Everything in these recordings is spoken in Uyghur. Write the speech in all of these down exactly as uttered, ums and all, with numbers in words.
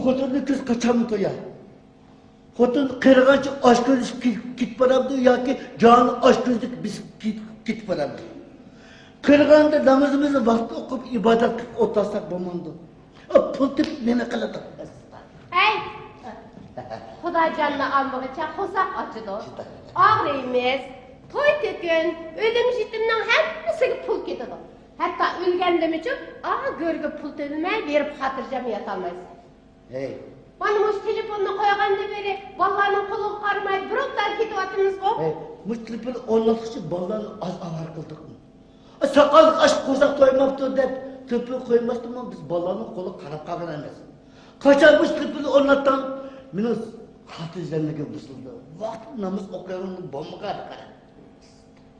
خوتۇننىڭ كۆزى قاچانمۇ تويار؟ خوتۇن قېرىغانچە ئاچ كۆزلىشىپ كېتىپ بارامدۇ ياكى جانى ئاچ كۆزلۈك بېسىپ كېتىپ بارامدۇ؟ قېرىغاندا نامىزىمىزنى ۋاقتىدا ئوقۇپ، ئىبادەت قىلىپ ئولتۇرساق بولمامدۇ؟ پۇل تېپىپ نېمە قىلىدۇ؟ ھەي! خۇدا جاننى ئالمىغۇچە قورساق ئاچىدۇ. ئاغرىيمىز، توي تۆكۈن، ئۆلۈم يېتىمنىڭ ھەممىسىگە پۇل كېتىدۇ. ھەتتا ئۆلگەندىمۇچۇ ئا گۆرگە پۇل تۆلىمەي بېرىپ خاتىرجەم ياتالمايسەن. ھەي. مانا مۇشۇ تېلېفوننى قويغاندىن بېرى بالىلارنىڭ قولىغا قارىماي بىر ئوبدان كېتىۋاتىمىزغۇ. ھەي، مۇشۇ تېلېفوننى ئورناتقۇچە بالىلارنى ئاز ئاۋارە قىلدۇقمۇ؟ ساقاللىق ئاچ قورساق تويماپتۇ دەپ تېلېفون قويماستىنمۇ بىز بالىلارنىڭ قولىغا قاراپ قالغان ئەمەس. قاچان مۇشۇ تېلېفوننى ئورناتتىڭ، مېنىڭ خاتىرجەملىكىم بۇزۇلدى. ۋاقتىدا ناماز ئوقۇيالمىدىم بولمىغان قارا.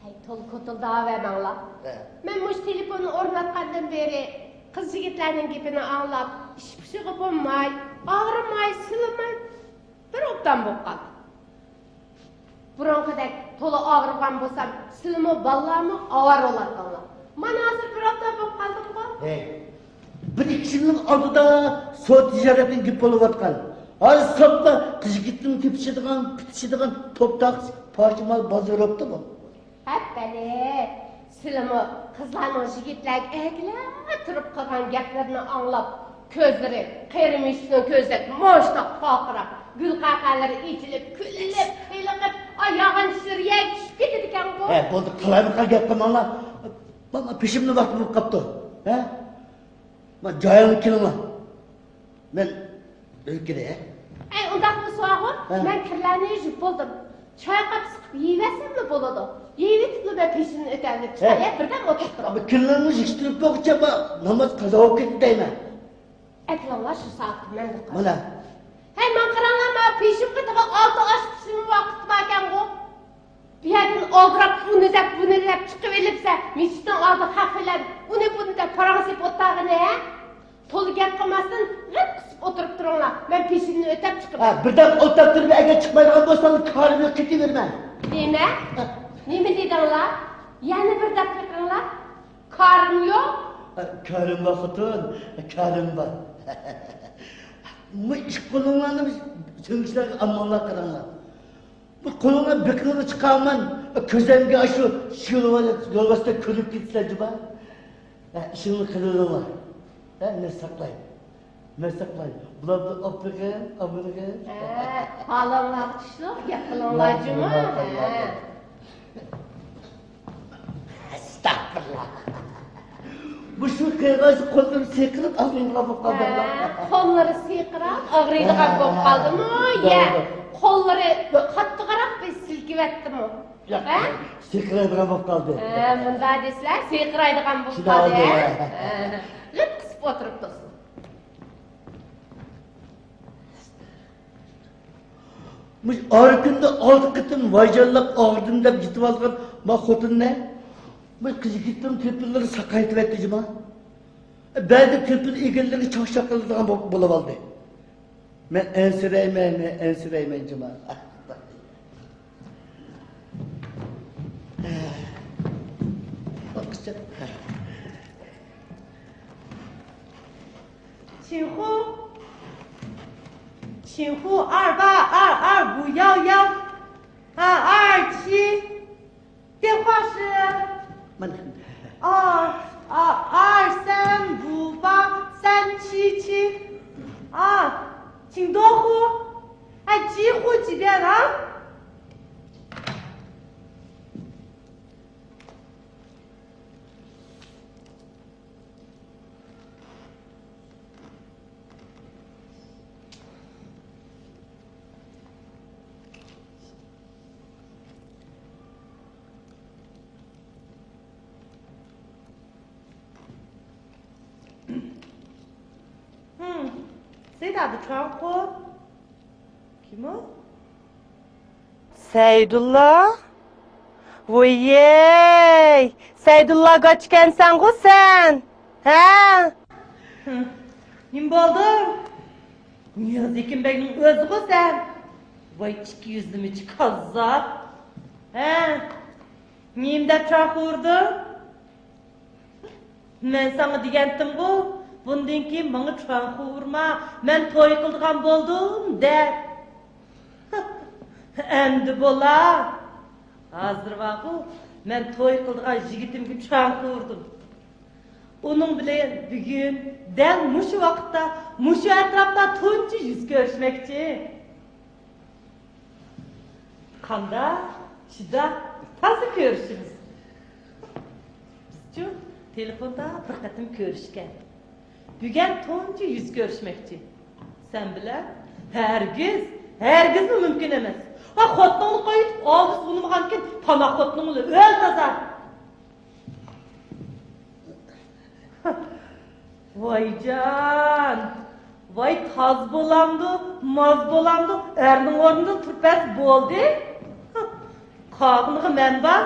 ھەي، تولا كوتۇلداۋەرمەڭلار. ھە. مەن مۇشۇ تېلېفوننى ئورناتقاندىن بېرى قىز يىگىتلەرنىڭ گېپىنى ئاڭلاپ، ئىش پۇشىغا بولماي، ئاغرىماي، سىلىماي بىر ئوبدان بولۇپ قالدىم. بۇرۇنقىدەك تولا ئاغرىغان بولسام، سىلىمۇ بالىلارمۇ ئاۋارە بولاتتىڭلار. مانا ھازىر بىر ئوبدان بولۇپ قالدىمغۇ. ھەي، بىر ئىككى يىلنىڭ ئالدىدا سودا تىجارەتنىڭ گېپى بولۇۋاتقان. ھازىر ساپلا قىز يىگىتنىڭ تېپىشىدىغان، پۈتۈشىدىغان توپ تاقىسى پارچە مال بازىرى بوپتۇ بۇ. ھەپپەلى، سىلىمۇ قىزلارنىڭ يىگىتلەرگە ئەگىلەپ تۇرۇپ قىلغان گەپلىرىنى ئاڭلاپ، كۆزلىرى، قېرى مۈشۈكنىڭ كۆزىدەك مۇشتاق پارقىراپ، گۈلقەقەلىرى ئېچىلىپ، كۈلۈپ، خېلىقىپ، ئا ياغان چىشلىرى يەرگە چۈشۈپ كېتىدىكەنغۇ. ھە، بولدى، قالايمىقان گەپ قىلماڭلار. مانا پېشىمنىڭ ۋاقتى بولۇپ قاپتۇ. ھە؟ مانا جايىڭغا كېلىڭلار. مەن ئۆيگە كىرەي، ھە؟ ئەي، ئۇنداق بولسىغۇ، ھە. مەن كىرلەرنى يۇيۇپ بولدۇم. چايقاپ سىقىپ يېيىۋەرسەملا بولىدۇ. يېيىۋېتىپلا مەن پېشىمدىن ئۆتەلدىم. ھە. چىقاي، بىردەم ئولتۇرۇپ تۇرۇڭ. ئەمما كىرلەرنى يىغىشتۇرۇپ بولغۇچە ناماز قازا بولۇپ كېتىدۇ دەيمەن. ئەكىلىڭلار، شۇ سائەتتە مەن بىر قاراپ. مانا. ھەي، ماڭا قاراڭلار، مانا پېشىمغا تېخى ئالتە ئاچقۇچىنىمۇ ۋاقىت باركەنغۇ. بۇ يەردىن ئالدىراپ ئۇنى دەپ، بۇنى دەپ چىقىۋېلىپسە، مەسچىتنىڭ ئالدىغا خەق بىلەن ئۇنى بۇنى دەپ پاراڭ سېلىپ ئولتۇرغىنى، ھە؟ تولا گەپ قىلماستىن، غىپ قىسىپ ئولتۇرۇپ تۇرۇڭلار. مەن پېشىمدىن ئۆتەپ چىقىمەن. ھە، بىردەم ئولتۇرۇپ تۇرۇپ، ئەگەر چىقمايدىغان بولساڭ، كارىم يوق، كېتىۋېرىمەن. نېمە؟ ھە. نېمە دېدىڭلار؟ يەنە بىر دەپ بېقىڭلار. كارىم يوق؟ ھە، كارىم بار، خوتۇن، كارىم بار. بۇ ئىككى قولۇڭلارنى سۆڭەكلەرگە ئالماڭلار، قاراڭلار. بۇ قولۇڭلار بېقىڭلارنى چىقارماي، كۆزۈمگە ئاشۇ يولۋاستەك كۆرۈنۈپ كېتىسىلەر جۇما. ھە، ئىشىڭلارنى قىلىۋېلىڭلار. ھە، مەن ساقلاي. مەن ساقلاي. بۇلار بىلەن ئاپىرىن، ئامىرىن. ھە، ھالىڭلارغا چۈشلۈك گەپ قىلىڭلار جۇما. ھە. ئەستەغپۇرۇللا. مۇشۇ قىلغاچ قوللىرى سىرقىراپ ئاغرىيدىغان بولۇپ قالدى. ھە، قوللىرى سىرقىراپ ئاغرىيدىغان بولۇپ قالدىمۇ؟ ھە، يە، قوللىرى قاتتىقراق بىر سىلكىۋەتتىمۇ؟ ياق، ھە؟ سىرقىرايدىغان بولۇپ قالدى. ھە، مۇنداق دېسىلە، سىرقىرايدىغان بولۇپ قالدى، ھە؟ ھە. لىپ قىسىپ ئولتۇرۇپ تۇرسۇن. مۇشۇ ئارا كۈندە ئالتە قېتىم ۋايجانلاپ ئاغرىدىم دەپ يېتىۋالغان ما خوتۇننى، مۇشۇ قىز يىگىتنىڭ تېلېفونلىرى ساقايتىۋەتتى جۇما. بەزىدە تېلېفون ئىگىلىرىگە چاقچاق قىلىدىغان بو-، بولۇۋالدى. مەن ئەنسىرەيمەن، مەن ئەنسىرەيمەن جۇما. چىنخۇ، چىنخۇ، ئار با، ئار، ئار، بۇ ياۋ، ياۋ. ھا، ئار، چى. 电话是 مانا. 二，啊，二三五八三七七。啊，请多呼。哎，几呼几遍啊？ 嗯，谁打的传呼？ كىم ئۇ؟ سەيدۇللا؟ ۋوييەي، سەيدۇللا گاچىكەنسەنغۇ سەن، ھە؟ نېمە بولدى؟ نىياز ھېكىم بەگنىڭ ئۆزىغۇ سەن. ۋاي، ئىككى يۈزلىمىچى كاززاپ. ھە؟ نېمە دەپ چاقىردىڭ؟ مەن ساڭا دېگەنتىمغۇ، بۇندىن كېيىن ماڭا چاڭقا ئۇرما، مەن توي قىلىدىغان بولدۇم دە. ئەمدى بولا. ھازىر بارغۇ، مەن توي قىلىدىغان يىگىتىمگە چاڭقا ئۇردۇم. ئۇنىڭ بىلەن بۈگۈن دەل مۇشۇ ۋاقىتتا، مۇشۇ ئەتراپتا تۇنجى يۈز كۆرۈشمەكچى. قانداق، چىداق، تازا كۆرۈشىمىز. بىزچۇ تېلېفوندا بىر قېتىم كۆرۈشكەن. بۈگۈن تۇنجى يۈز كۆرۈشمەكچى. سەن بىلەن ھەرگىز، ھەرگىزمۇ مۇمكىن ئەمەس. ۋە خوتۇنۇڭنى قويۇپ، ئالدىسى ئۇنىمىغانكىن، پانا خوتۇنۇڭنى ئۆل تازا. ۋايجان، ۋاي تاز بولامدۇ، ماز بولامدۇ، ئەرنىڭ ئورنىدا تۇرۇپ بەرسە بولدى. قالغىنىغا مەن بار.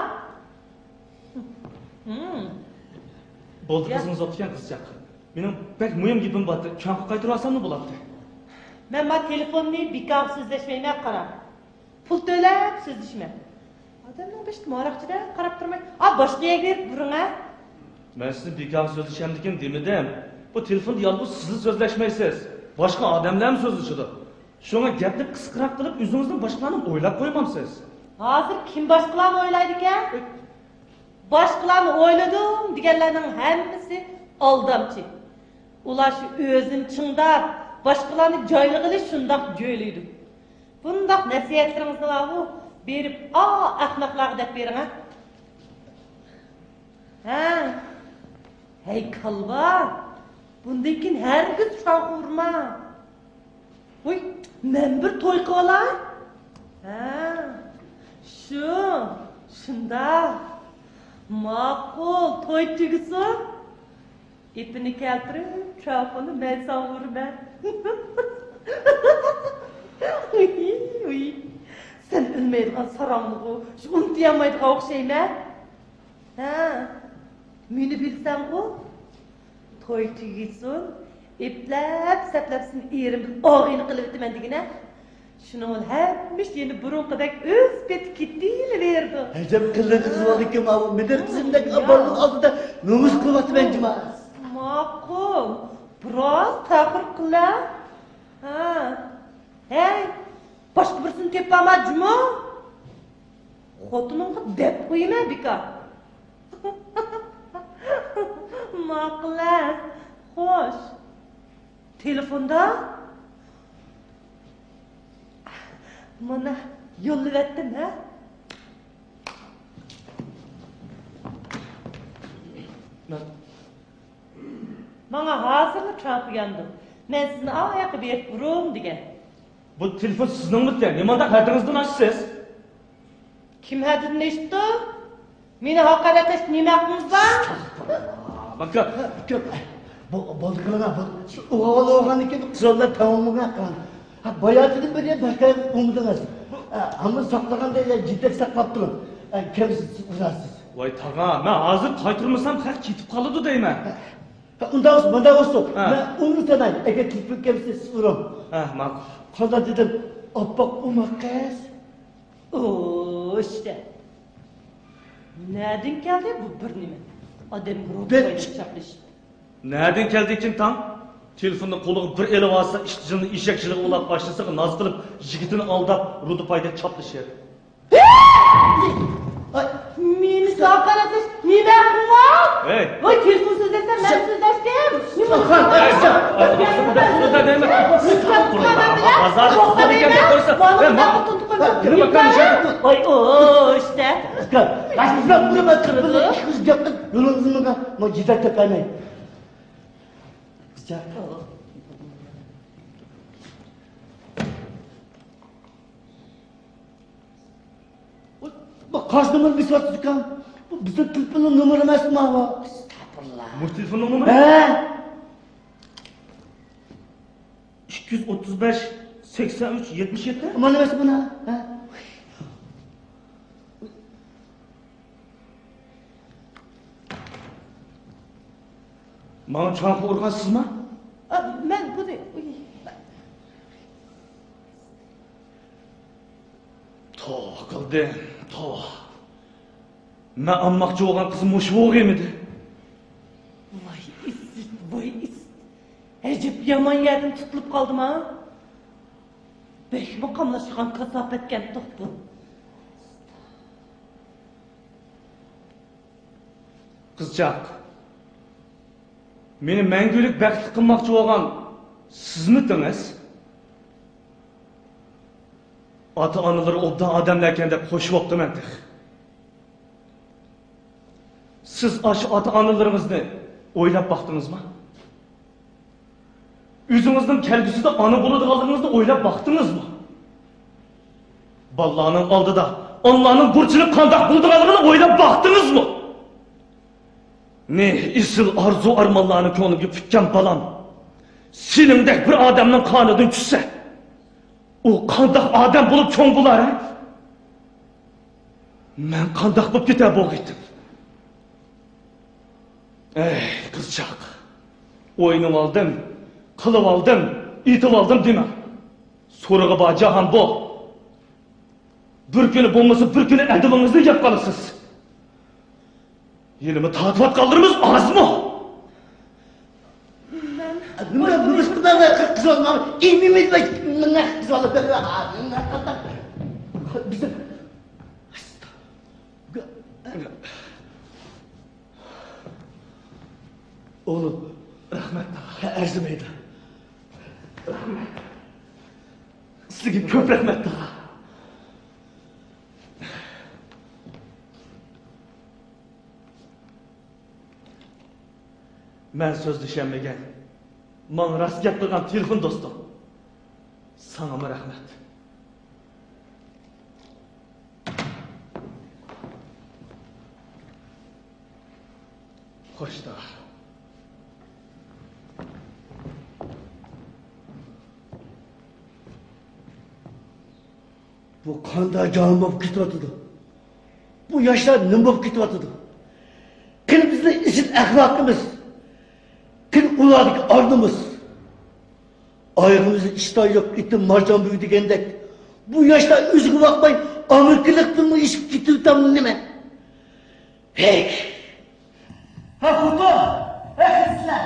ھىم. بولدى، يا. قىزىڭىز ئوقۇتكەن قىزچاق. مېنىڭ بەك مۇھىم گېپىم بارتى، چاڭقا قايتۇرۇۋالساممۇ بولاتتى. مەن ما تېلېفوننى بىكارغا سۆزلەشمەيمەن، قارا. پۇل تۆلەپ سۆزلىشىمەن. ئادەمنىڭ بېشىدا ماراقچىدەك قاراپ تۇرماي، ئا، باشقا يەرگە بېرىپ بېرىڭ، ھە. مەن سىزنى بىكارغا سۆزلىشەمدىكىن دېمىدىم. بۇ تېلېفوندا يالغۇز سىزلا سۆزلەشمەيسىز. باشقا ئادەملەرمۇ سۆزلىشىدۇ. شۇڭا گەپنى قىسقىراق قىلىپ، ئۆزىڭىزدىن باشقىلارنى ئويلاپ قويمامسىز؟ ھازىر كىم باشقىلارنى ئويلايدىكەن؟ باشقىلارنى ئويلىدىم دېگەنلەرنىڭ ھەممىسى ئالدامچى. ئۇلار شۇ ئۆزىنى چىڭداپ، باشقىلارنى جايلىغىلى شۇنداق جۆيلەيدۇ. بۇنداق نەسىھەتلىرىڭىزنى بارغۇ، بېرىپ ئا ئەخمەقلەرگە دەپ بېرىڭ، ھە. ھە. ھەي، كالۋا! بۇندىن كېيىن ھەرگىز چاڭقا ئۇرما. ۋۇي، مەن بىر توي قىلىۋالاي. ھە، شۇ، شۇنداق. ماقۇل، توي تۈگىسۇن. ئېپىنى كەلتۈرۈپ، چاقىنى مەن ساڭا ئۇرىمەن. ۋۇي، ۋۇي. سەن ئۆلمەيدىغان ساراڭمىغۇ، شۇ ئۇنتۇيالمايدىغان ئوخشايمەن. ھە، مېنى بىلسەڭغۇ؟ توي تۈگىسۇن، ئېپلەپ، سەپلەپ سېنى ئېرىم بىلەن ئاغىنە قىلىۋېتىمەن دېگىنە. شۇنىڭ بىلەن ھەممە ئىش يەنە بۇرۇنقىدەك ئۆز پېتى كېتىۋېرىدۇ. ئەجەب قىلىقىڭىز بولدىكەن ماۋۇ. مېنىڭ قىزىمدەك ئاپامنىڭ ئالدىدا نومۇس قىلىۋاتىمەن جۇما. ماقۇل، بىراز تەخىر قىلە. ھە. ھەي، باشقا بىرسىنى تېپىپ ئالما جۇمۇ. خوتۇنۇڭغا دەپ قويىمەن بىكار. ماقۇل-ە، خوش. تېلېفوندا؟ مانا، يوللىۋەتتىم، ھە؟ مەن ماڭا ھازىرلا چاقىرغانىدى. مەن سىزنى ئاياققا بېرىپ ئۇرۇم دېگەن. بۇ تېلېفون سىزنىڭمىكەن؟ نېمانداق ھەددىڭىزدىن ئاشىسىز؟ كىم ھەددىدىن ئېشىپتۇ؟ مېنى ھاقارەتلەشكە نېمە ھەققىڭىز بار؟ ئاكا. ئۇكام، بولدى قىلىڭا، بولدى. ئۇ ئوغۇل ئوغۇلغاندىن كېيىن قىزلار تەڭ بولمىغان قىلىڭ. ھە، باياتىدىن بېرى بەكرەك ئۇمىدىڭىز. ھە، ھەممە ساقلىغاندا يېتەك ساقلاپ تۇرۇڭ. ھە، كەمسىز ئۇزارسىز. ۋاي تاغا، مەن ھازىر قايتۇرمىسام خەق كېتىپ قالىدۇ دەيمەن. ھە، ئۇنداق بولسا، مۇنداق بولسۇن. ھە. مەن ئۇنى ساناي، ئەگەر تېلېفون كەلسە سىز ئۇرۇڭ. ھە، ماقۇل. قانداق دېدىم؟ ئاپئاق ئوماق قىز. ئۇشتە. نەدىن كەلدى بۇ بىر نېمە؟ ئادەمگە روھى بەك چاپلىشىپ. نەدىن كەلدىكىن تاڭ؟ تېلېفوننى قولىغا بىر ئېلىۋالسا، ئىت جىلىنى ئېشەك جىلىغا ئۇلاپ باشلىسىغا ناز قىلىپ، يىگىتىنى ئالداپ، رۇدۇپايدەك چاپلىشىپ. ئاي. مېنى ساقاراتىش نېمە ھەققىڭ بار؟ ھەي. ۋاي، تېلېفون سۆزلەشسەن، مەن سۆزلەشتىم. نېمە؟ ۋاي، ئۇشتە. بۇ قايسى نومۇر بېسىۋاتىدىكەن؟ بۇ بىزنىڭ تېلېفوننىڭ نومۇرى ئەمەسمۇ بۇ؟ ئەستەغپۇرۇللا. مۇشۇ تېلېفوننىڭ نومۇرى؟ ھە. ئىككى يۈز ئوتتۇز بەش، سەكسەن ئۈچ، يەتمىش يەتتە. مانا ئەمەسمۇ بۇ؟ ھە. ماڭا چاڭقا ئۇرغان سىزما؟ ئا، مەن بۇنى، ئۇي. توۋا قىلدىم، توۋا. مەن ئالماقچى بولغان قىز مۇشۇ بولغىيمىدى؟ ۋاي ئىسىت، ۋاي ئىسىت. يامان يەردىن تۇتۇلۇپ قالدىما؟ بەكمۇ قاملاشقان كاساپەتكەنتۇق بۇ. قىزچاق، مېنى مەڭگۈلۈك بەختلىك قىلماقچى بولغان سىزمىتىڭىز؟ ئاتا-ئانىلىرى ئوبدان ئادەملەركەن دەپ خوش بوپتىمەن تېخى. سىز ئاشۇ ئاتا-ئانىلىرىڭىزنى ئويلاپ باقتىڭىزمۇ؟ ئۆزىڭىزنىڭ كەلگۈسىدە ئانا بولىدىغانلىقىڭىزنى ئويلاپ باقتىڭىزمۇ؟ بالىلارنىڭ ئالدىدا ئانىلارنىڭ بۇرچىنىڭ قانداق بولىدىغانلىقىنى ئويلاپ باقتىڭىزمۇ؟ نى ئېسىل ئارزۇ-ئارمانلارنى كۆڭلۈمگە پۈككەن بالام سېنىڭدەك بىر ئادەمنىڭ قانىدىن چۈشسە، ئۇ قانداق ئادەم بولۇپ چوڭ بولار، ھە؟ مەن قانداق بولۇپ كېتەر بولغىيتىم؟ ئەي، قىزچاق، ئوينىۋالدىم، قىلىۋالدىم، ئېتىۋالدىم دېمە. سورىقى بار جاھان بۇ. بىر كۈنى بولمىسا، بىر كۈنى ئەدىپىڭىزنى يەپ قالىسىز. ھېلىمۇ تارتىۋاتقانلىرىمىز ئازمۇ؟ مەن نېمە، نېمە قىلدىڭ؟ قىزىۋالما. ئىمىمىز نېمە قىلدىڭ؟ بىزنى ئوغلۇم، رەھمەت تاغا. ئەرزىمەيدۇ. رەھمەت. سىزگە كۆپ رەھمەت تاغا. مەن سۆزلىشەلمىگەن، ماڭا راست گەپ قىلغان تېلېفون دوستۇم، ساڭىمۇ رەھمەت. خوش تاغا. بۇ قانداق جاھان بولۇپ كېتىۋاتىدۇ؟ بۇ ياشلار نېمە بولۇپ كېتىۋاتىدۇ؟ قېنى بىزنىڭ ئېسىل ئەخلاقىمىز؟ قېنى ئۇلاردىكى ئار-نومۇس؟ ئايىغىمىزدا ئىشتان يوق، ئېتىم مارجان بۈگى دېگەندەك، بۇ ياشلار ئۆزىگە باقماي، ئامېرىكىلىقتىنمۇ ئېشىپ كېتىۋاتامدۇ نېمە؟ ھەي! ھە، خوتۇن! ھە، قىزلار!